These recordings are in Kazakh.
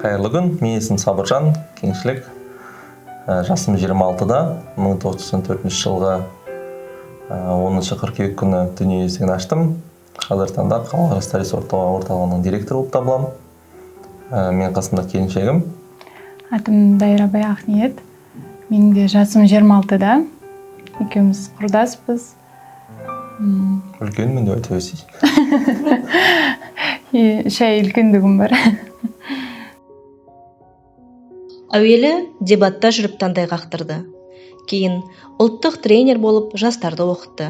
Қайырлы күн, менің есімім Сабыржан Кеңшілік. Жасым 26-да, 1994 жылғы 10 қыркүйек күні дүние есігін аштым. Қазіргі таңда қалалық жастар ресурс орталығының директоры болып табыламын. Мен қасымда келіншегім. Атым Дайрабай Ақниет. Менің де жасым 26-да. Екеуміз құрдаспыз. Үлкенмін деп айта берсей. 3 ай үлкендігім бар. Әуелі дебатта жүріп таңдай қақтырды, кейін ұлттық тренер болып жастарды оқытты.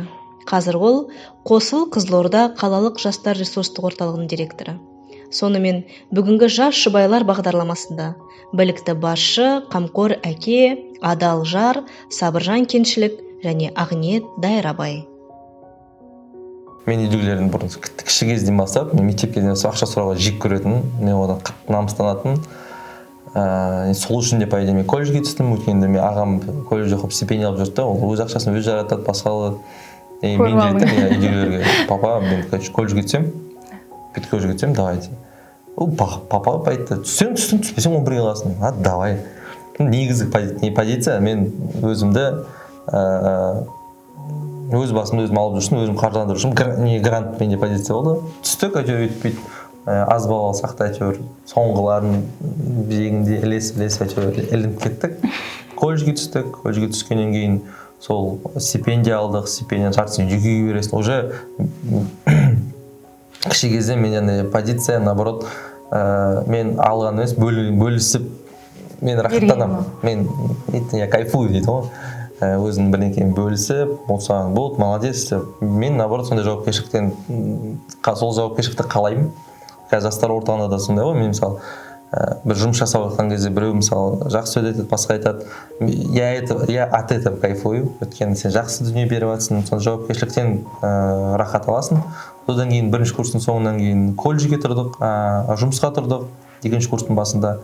Қазір ол Қосыл Қызылорда қалалық жастар ресурстық орталығының директоры. Сонымен, бүгінгі «Жас жұбайлар» бағдарламасында білікті басшы, қамқор әке, адал жар Сабыржан Кеншілік және Ақниет Дайрабай. Мен үйдегілерден бұрын, кіші кезден бастап, мен мектеп кезінен бастап ақша сұрауға жек көретін, мен одан қатты намыстанатын. Сол үшін де, по идее, мен колледжге түстім, өйткені мен ағам колледжде оқып, стипендия алып жүрді да, ол өз ақшасын өзі жаратады, басқа алады. И мен де айттым, иә, үйдегілерге: «Папа, мен, короче, колледжге түсемін, педколледжге түсемін, давайте». Ол папа айтты: «Түссең, түстің, түспесең, 11-ге қаласың». А, давай. Негізгі не позиция, мен өзімді өз басымды өзім алып жүрсін, өзім қаржыландыру үшін не грант менде позиция болды. Түстік әйтеуір, өйтіп бүйтіп, аз балл алсақ та, әйтеуір соңғыларын жегінде ілесіп ілесіп әйтеуір ілініп кеттік, колледжге түстік. Колледжге түскеннен кейін сол стипендия алдық, стипендияның жартысын үйге бересің. Уже кіші кезде менде андай позиция, наоборот, мен алған емес, бөлісіп мен рахаттанамын, мен я кайфую дейді ғой. Өзінің бірдеңкені бөлісіп, ол саған болды, молодец деп. Мен, наоборот, сондай жауапкершіліктен, сол жауапкершілікті қалаймын. Қазір жастар орталығында да сондай ғой. Мен, мысалы, бір жұмыс жасап жатқан кезде біреу, мысалы, жақсы сөз айтады, басқа айтады, я от этого кайфую, өйткені сен жақсы дүние беріп жатырсың, сол жауапкершіліктен рахат аласың. Содан кейін бірінші курстың соңынан кейін колледжге тұрдық, жұмысқа тұрдық. Екінші курстың басында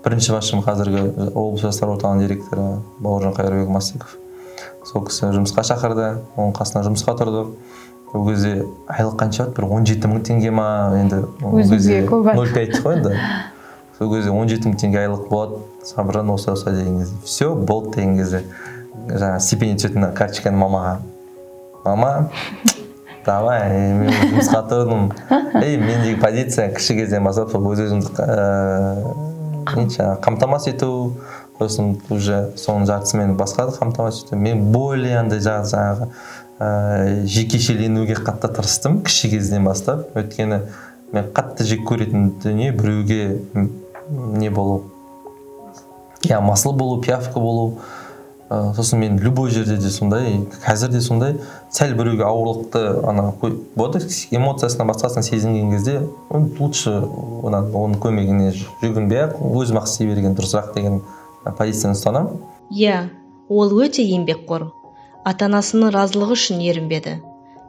бірінші басшым, қазіргі облыс жастар орталығының директоры Бауыржан Қайырбек Масиков, сол кісі жұмысқа шақырды, оның қасына жұмысқа тұрдық. Ол кезде айлық қанша еді, бір 17 000 теңге ма енді ол Өзімізге кезде көп еді. 0,5 қой енді. Сол кезде 17 000 теңге айлық болады, Сабыржан, осы осылай деген кезде, все, болды деген кезде, жаңағы стипендия түсетін карточканы мамаға: «Мама, давай, мен жұмысқа тұрдым». Ей, мендегі позиция кіші кезден бастап сол өз өзімді не жаңағы қамтамасыз ету, сосын уже соның жартысымен басқа да қамтамасыз ету. Мен более андай жаңағы жекешеленуге қатты тырыстым кіші кезден бастап, өйткені мен қатты жек көретін дүние біреуге не болу, я масыл болу, пиявка болу. Сосын мен любой жерде де сондай, қазір де сондай, сәл біреуге ауырлықты ана болады, эмоциясынан, басқасынан сезінген кезде лучше одан, оның көмегіне жүгінбей ақ өзім ақ істей берген дұрысырақ деген позицияны ұстанамын. Иә, ол өте еңбекқор. Ата анасының разылығы үшін ерінбеді.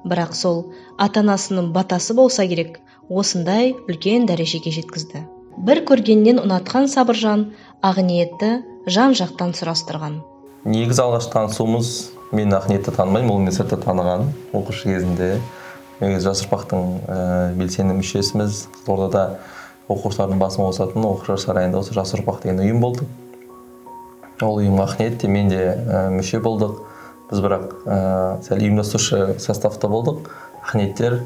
Бірақ сол ата анасының батасы болса керек, осындай үлкен дәрежеге жеткізді. Бір көргеннен ұнатқан Сабыржан Ақниетті жан жақтан сұрастырған. Негізі алғаш танысуымыз, мен Ақниетті танымаймын, ол мені сыртта таныған оқушы кезінде. Негізі «Жас ұрпақтың» белсенді мүшесіміз. Қызылордада оқушылардың басын қосатын оқушылар сарайында осы «Жас ұрпақ» деген ұйым болды. Ол ұйымға Ақниет те, мен де мүше болдық. Біз бірақ сәл ұйымдастырушы составта болдық. Ақниеттер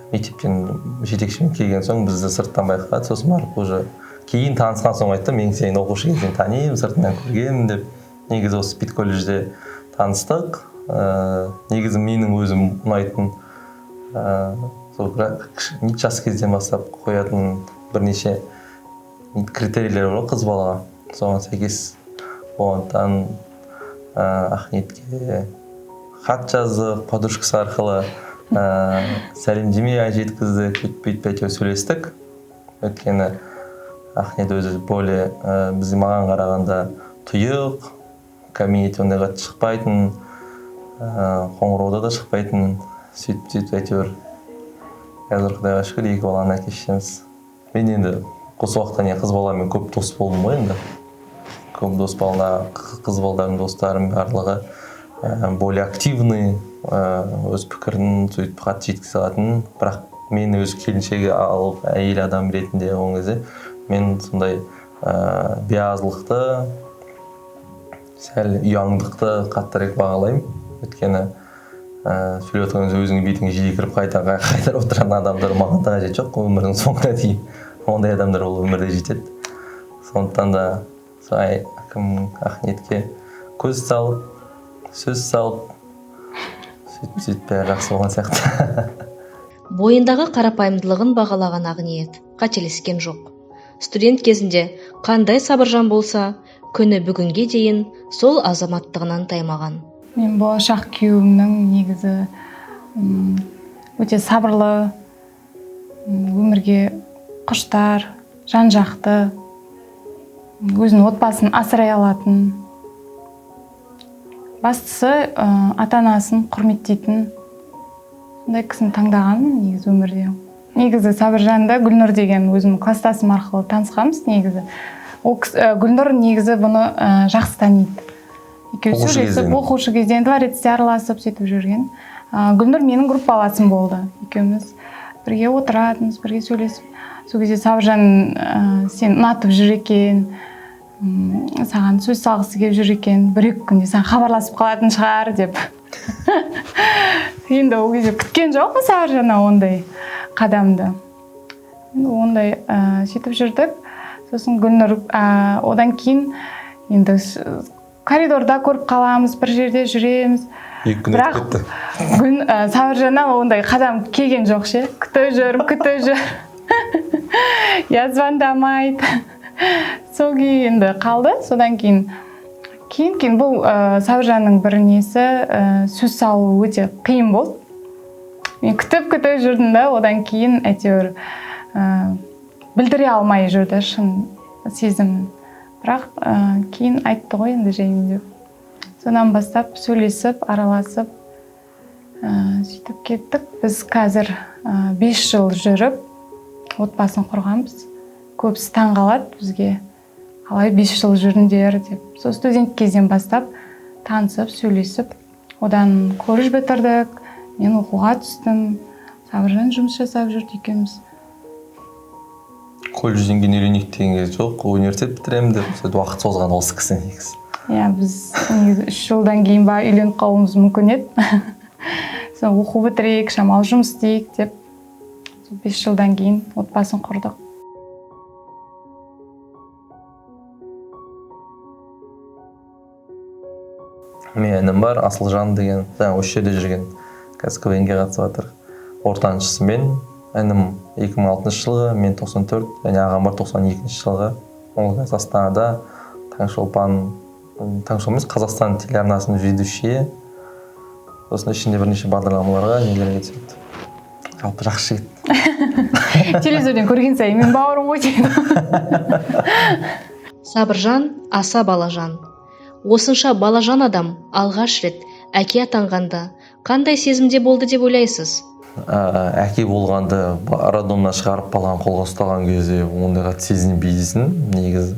мектептен жетекшімен келген соң бізді сырттан байқады. Сосын барып уже кейін танысқан соң айтты: «Мен сені оқушы кезден танимын, сыртынан көргенмін», — деп. Негізі осы педколледжде таныстық. Негізі менің өзім ұнайтын, сол жас кезден бастап қоятын бірнеше критерийлер бар ғой қыз балаға, соған сәйкес болғандықтан, Ақниетке хат жаздық, подружкасы арқылы сәлемдеме жеткіздік, сөйтіп бүйтіп әйтеуір сөйлестік. Өйткені Ақниет өзі более бізге, маған қарағанда тұйық, кабинетте ондай қатты шықпайтын, қоңырауда да шықпайтын. Сөйтіп сөйтіп әйтеуір қазір, құдайға шүкір, екі баланың әке шешеміз. Мен енді осы уақытқа дейін қыз баламен көп дос болдым ғой енді. Көп дос бала, қыз балдардың достарым барлығы более активный, өз пікірін сөйтіп қатты жеткізе алатын. Бірақ мен өз келіншегі алып, әйел адам ретінде ол кезде мен сондай Биязылықты, сәл ұяңдықты қаттырақ бағалаймын. Өйткені сөйлеп отырған кезде өзіңнің бетіңе жиі кіріп қайтарып отырған адамдар маған да қажет жоқ. Өмірдің соңына дейін ондай адамдар ол өмірде жетеді. Сондықтан да солай кім Ақниетке көз салып, сөз салып, сөйтіп бәрі жақсы болған сияқты. Бойындағы қарапайымдылығын бағалаған Ақниет қателескен жоқ. Студент кезінде қандай сабыржан болса, күні бүгінге дейін сол азаматтығынан таймаған. Мен болашақ күйеуімнің негізі өте сабырлы, өмірге құштар, жан-жақты, өзінің отбасын асырай алатын, бастысы ата-анасын құрметтейтін сондай кісіні таңдағанмын негізі өмірде. Негізі Сабыржанды Гүлнұр деген өзімнің класстасым арқылы танысқанбыз негізі. Ол Гүлнұр негізі бұны жақсы таниды. Екеуі сөйлесіп, оқушы кезден дворецте араласып сөйтіп жүрген. Гүлнұр менің группаласым болды. Екеуміз бірге отыратынбыз, бірге сөйлесіп. Сол кезде Сабыржан сен ұнатып жүр екен, саған сөз салғысы келіп жүр екен, бір-екі күнде саған хабарласып қалатын шығар деп. Енді ол кезде күткен жоқпын Сабыржаннан ондай қадамды. Енді ондай сөйтіп жүрдік. Сосын Гүлнұр одан кейін енді коридорда көріп қаламыз, бір жерде жүреміз. Екі күн өтіп кетті. Бірақ Сабыржаннан ондай қадам келген жоқ ше. Күтіп жүр, күтіп жүр. Я звондамайды. Сол күйі енді қалды. Содан кейін кейін бұл Сабыржанның бір несі сөз салу өте қиын болды. Мен күтіп-күтіп жүрдім да, одан кейін әйтеуір білдіре алмай жүрді шын сезімін. Бірақ кейін айтты ғой енді жаймен деп. Содан бастап сөйлесіп, араласып, сөйтіп кеттік. Біз қазір 5 жыл жүріп отбасын құрғанбыз. Көбісі таңғалады бізге, қалай 5 жыл жүріңдер деп. Сол студент кезден бастап танысып, сөйлесіп, одан колледж бітірдік. Мен оқуға түстім, Сабыржан жұмыс жасап жүрді екеуміз. Колледжден кейін үйренейік деген кезде жоқ, университет бітіремін деп сөйтіп уақыт созған осы кісі негізі. Иә, біз негізі 3 жылдан кейін ба үйленіп қалуымыз мүмкін еді. Сол оқу бітірейік, шамалы жұмыс істейік деп 5 жылдан кейін отбасын құрдық. Менің інім бар, Асылжан деген, жаңа осы жерде жүрген, қазір КВН-ге қатысып жатыр. Ортаншысы мен, інім 2006 жылғы, мен 94, және ағам бар 92 жылғы. Ол қазір Астанада Таңшолпан, Таңшолпан емес, Қазақстан телеарнасының ведущийі. Сосын ішінде бірнеше бағдарламаларға, нелерге түседі. Жалпы жақсы жігіт. Телевизорден көрген сайын мен бауырым ғой дейді. Сабыржан аса балажан. Осынша балажан адам алғаш рет әке атанғанда қандай сезімде болды деп ойлайсыз? Әке болғанды роддомнан шығарып баланы қолға ұстаған кезде ондайға сезінбейсің негізі.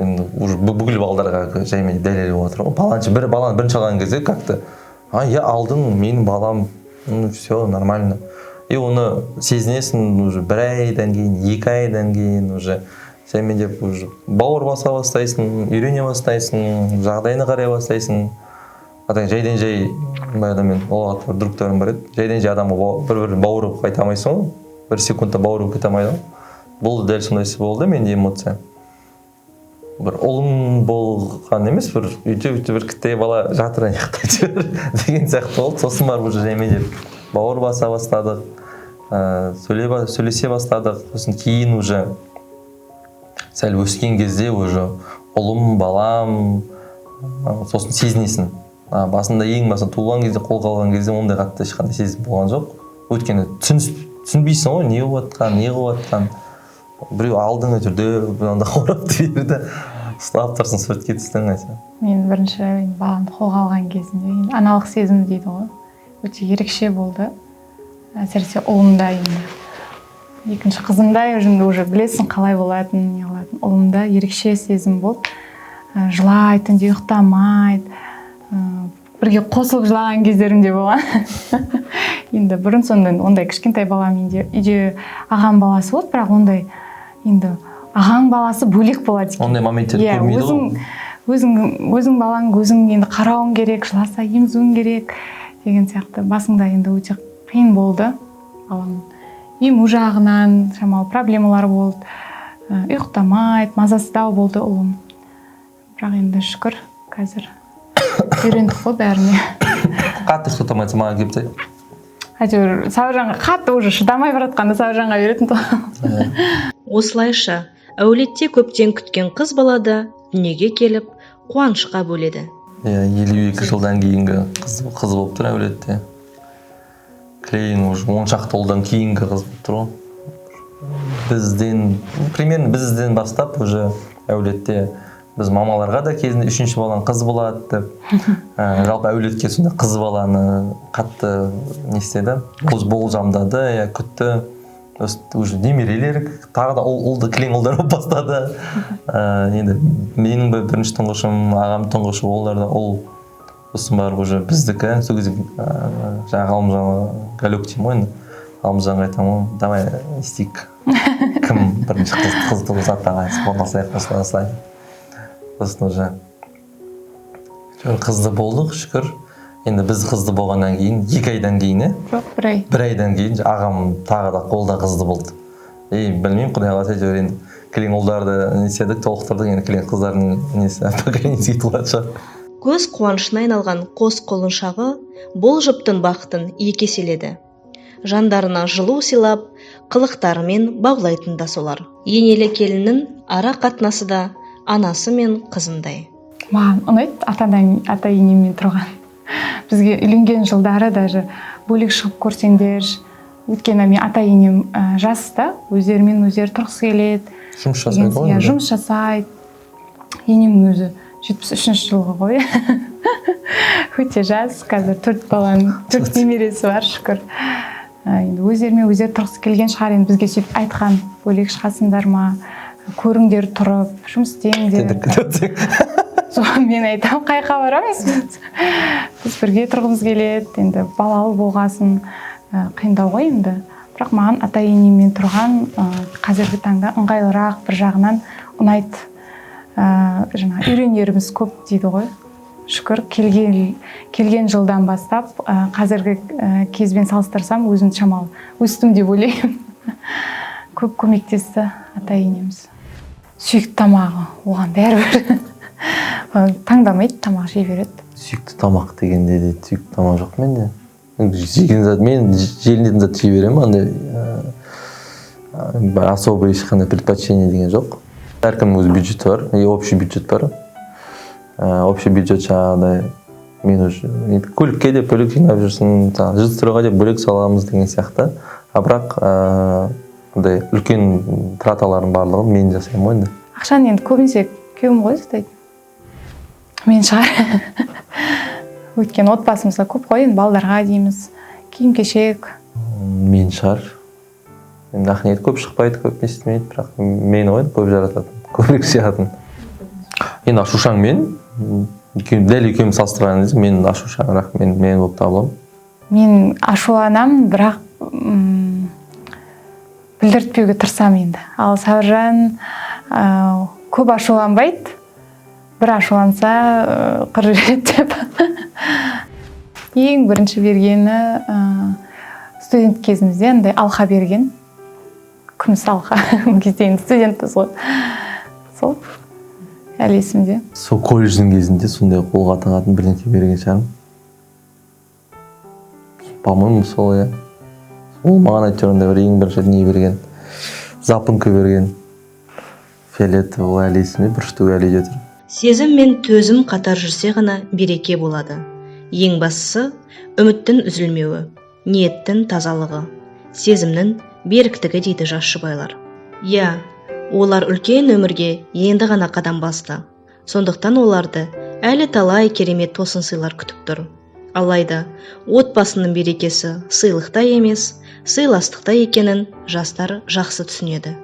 Енді уже бүкіл балдарға жаймен дәлел болып отыр ғой. Баланы бір баланы бірінші алған кезде как-то, а я алдым, менің балам, ну все нормально. И оны сезінесің уже бір айдан кейін, 2 айдан кейін уже жаймен деп уже бауыр баса бастайсың, үйрене бастайсың, жағдайына қарай бастайсың. Атаң жайдан жай баяғыда мен ол бір другтарым бар еді. Жайдан жай адамға бір-бірін бауыр болып қайта алмайсың ғой. Бір секундта бауыр болып кете алмайды ғой. Бұл дәл сондайсы болды менде эмоция. Бір ұлым болған емес, бір үйде бір кіттай бала жатыр ана жақта жүр деген сияқты болды. Сосын барып уже жаймен деп бауыр баса бастадық, сөйлесе бастадық. Сосын кейін уже сәл өскен кезде уже ұлым, балам, сосын сезінесің. Басында ең басында туылған кезде, қолға алған кезде ондай қатты ешқандай сезім болған жоқ. Өйткені түсінбейсің ғой, не болып жатқан, не қылып жатқан. Біреу алдыңа жүрді, мынандай қорап берді, ұстап тұрсың, суретке түстің әйтеуір. Мен бірінші баламды қолға алған кезімде енді аналық сезім дейді ғой, өте ерекше болды. Әсіресе ұлымда енді. Екінші қызымда уже білесің қалай болатынын, не қылатынын. Ұлымда ерекше сезім болды. Жылайды, түнде ұйықтамайды. Бірге қосылып жылаған кездерім де болған. Енді бұрын сондай ондай кішкентай бала менде үйде ағам баласы болды, бірақ ондай енді Ағаң баласы бөлек болады екен. Ондай моменттерді Иә, көрмейді ғой. Өзің балаң, өзің енді қарауың керек, жыласа емізуің керек деген сияқты. Басында енді өте қиын болды. Балам ему жағынан шамалы проблемалар болды. Ұйықтамайды, мазасыздау болды ұлым. Бірақ енді шүкір, қазір үйрендік қой бәріне. Қатты ұйықтамай маған келіп тастайды. Әйтеуір Сабыржанға қатты уже шыдамай бара жатқанда Сабыржанға беретін тұғын. Осылайша, әулетте көптен күткен қыз бала да дүниеге келіп, қуанышқа бөледі. Иә, 52 жылдан кейінгі қыз болып тұр әулетте. Кейін уже 10 шақты ұлдан кейінгі қыз болып тұр ғой. Бізден, примерно бізден бастап уже әулетте біз мамаларға да кезінде үшінші балаң қыз болады деп, жалпы әулетке сондай қыз баланы қатты не істеді, болжамдады, иә, күтті. Уже немерелер тағы да ұлды, кілең ұлдар болып бастады. Енді менің бір бірінші тұңғышым, ағам тұңғышы, олар да ұл, сосын барып уже біздікі. Сол кезде жаңағы Ғалымжан, Галек деймін ғой енді, Ғалымжанға айтамын ғой: «Давай, не істейік, кім бірінші қыз туғызады, давай спорласайық, осылай, осылай». Сосын уже әйтеуір қызды болдық, шүкір. Енді біз қызды болғаннан кейін 2 айдан кейін, иә? Жоқ, бір ай. Бір айдан кейін ағам тағы да қолда қызды болды. И білмеймін, құдай қаласа, әйтеуір енді кілең ұлдарды не істедік, толықтырдық, енді кілең қыздардың несі, поколениесі кетіп қалатын шығар. Көз қуанышына айналған қос құлыншағы бұл жұптың бақытын екі еселеді. Жандарына жылу сыйлап, қылықтарымен баулайтын да солар. Енелі келіннің ара қатынасы да анасы мен қызындай. Маған ұнайды ата енеммен тұрған. Бізге үйленген жылдары даже бөлек шығып көрсеңдерші, өйткені мен ата енем жас та, өздерімен өздері тұрғысы келеді. Жұмыс жасайды ғой Иә, енді. жұмыс жасайды. Енемнің өзі 73-жылғы ғой, өте жас. Қазір төрт баланың, төрт немересі бар, шүкір. Енді өздерімен өздері тұрғысы келген шығар енді. Бізге сөйтіп айтқан: «Бөлек шығасыңдар ма, көріңдер, тұрып жұмыс істеңдер». Дедік. Соған мен айтамын: «Қай жаққа барамыз, біз бірге тұрғымыз келеді». Енді балалы болғасын қиындау ғой енді. Бірақ маған ата енеммен тұрған қазіргі таңда ыңғайлырақ, бір жағынан ұнайды. Жаңа үйренеріміз көп дейді ғой. Шүкір, келген жылдан бастап қазіргі кезбен салыстырсам, өзім шамалы өстім деп ойлаймын. Көп көмектесті ата енеміз. Сүйікті тамағы оған бәрібір. Таңдамайды, тамақ жей береді. Сүйікті тамақ дегенде де сүйікті тамақ жоқ менде. Жеген зат, мен желінетін затты жей беремін. Андай особый ешқандай предпочтение деген жоқ. Әркімнің өз бюджеті бар и общий бюджет бар. Общий бюджет жаңағыдай мен уже енді көлікке деп бөлек жинап жүрсін, жаңағы жилстройға деп бөлек саламыз деген сияқты. А бірақ андай үлкен траталардың барлығын мен жасаймын ғой енді. Ақшаны енді көбінесе күйеуім ғой ұстайды, мен шығар. Өйткені отбасымызда көп қой енді, балдарға дейміз, киім кешек. Мен шығар енді. Ақниет көп шықпайды, көп не істемейді, бірақ мен ғой көп жарататын, көбірек сиятын. Енді ашушаң мен. Дәл екеуміз салыстырған кезде мен ашушаңырақ мен болып табыламын. Мен ашуланамын, бірақ білдіртпеуге тырысамын енді. Ал Сабыржан көп ашуланбайды, бір ашуланса, қырып жібереді деп. Ең бірінші бергені студент кезімізде андай алқа берген, күміс алқа. Ол кезде енді студентпіз ғой, сол әлі есімде. Сол колледждің кезінде сондай қолға тағатын бірдеңке берген шығармын, по моему сол, иә. Ол маған әйтеуір андай бір ең бірінші не берген, запонка берген, фиолетовый. Ол әлі есімде, бір штук әлі үйде тұр. Сезім мен төзім қатар жүрсе ғана береке болады. Ең бастысы үміттің үзілмеуі, ниеттің тазалығы, сезімнің беріктігі дейді жас жұбайлар. Иә, олар үлкен өмірге енді ғана қадам басты, сондықтан оларды әлі талай керемет тосын сыйлар күтіп тұр. Алайда отбасының берекесі сыйлықта емес, сыйластықта екенін жастар жақсы түсінеді.